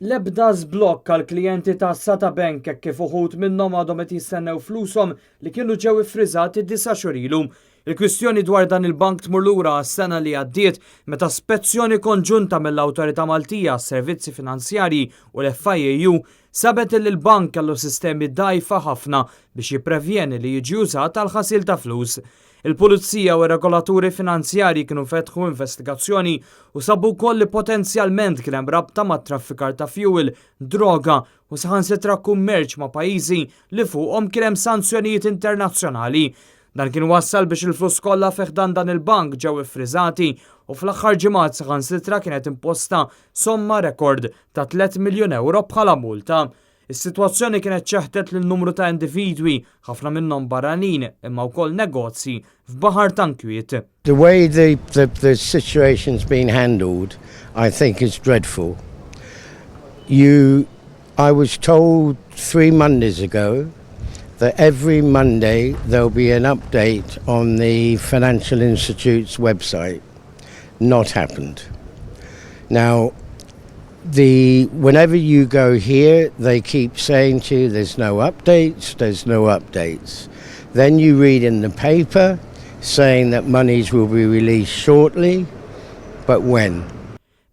L-ebda żblokk għall-klijenti ta' Satabank hekk kif uħud minnhom għadhom qed jistennew flushom li kienu ġew iffriżati disa' xhur ilu. Il-kwistjoni dwar dan il-bank tmur lura għas-sena li għaddiet, meta spezzjoni konġunta mill-Awtorità Maltija għas-Servizzi Finanzjarji u l-FIAU sabet li l-bank kellu sistemi dgħajfa ħafna biex jipprevjeni li jiġi użat għal ħasil ta' flus. Il-Pulizija u r-regolaturi finanzjarji kienu fetħu investigazzjoni u sabu wkoll li potenzjalment kien hemm rabta ma' traffikar ta' fuel, droga u saħansitra kummerċ ma' pajjiżi li fuqhom kien hemm sanzjonijiet internazzjonali. Dan kien wassal biex il-flus kollha fi ħdan dan il-bank ġew iffriżati u fl-aħħar ġimgħat saħansitra kienet imposta somma rekord ta' 3 miljun euro bħala multa. Is-sitwazzjoni kienet xeħtet lil numru ta' individwi, ħafna minnhom barranin, imma wkoll negozji f'baħar ta' inkwiet. The way the situation's been handled, I think, is dreadful. I was told 3 Mondays ago that every Monday there'll be an update on the Financial Institute's website. Not happened. Now, whenever you go here, they keep saying to you, "There's no updates, there's no updates." Then you read in the paper saying that monies will be released shortly, but when?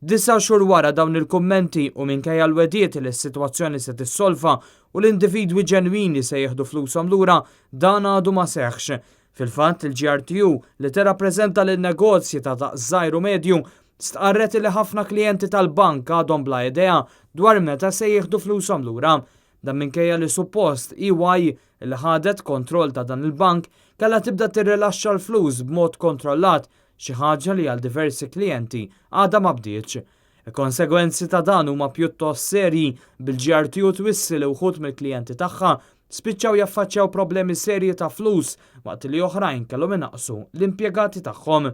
9 xhur wara dawn il-kummenti u minkejja l-wegħdiet li s-sitwazzjoni se tissolva u l-individwi ġenwini se jieħdu flushom lura, dan għadu ma seħx. Fil-fatt, il-GRTU, li tirrappreżenta lin-negozji ta' daqs żgħir u medju, stqarret li ħafna klijenti tal-bank għadhom bla idea dwar meta se jieħdu flushom lura. Dan minkejja li suppost EY, li ħadet kontroll ta' dan il-bank, kellha tibda tirrilaxxa l-flus b'mod kontrollat, xi ħaġa li għal diversi klijenti għadha ma bdietx. Il-konsegwenzi ta' dan huma pjuttost serji, bil-GRTU twissi li wħud mill-klijenti tagħha spiċċaw jaffaċċjaw problemi serji ta' flus, waqt li oħrajn kellhom inaqqsu l-impjegati tagħhom.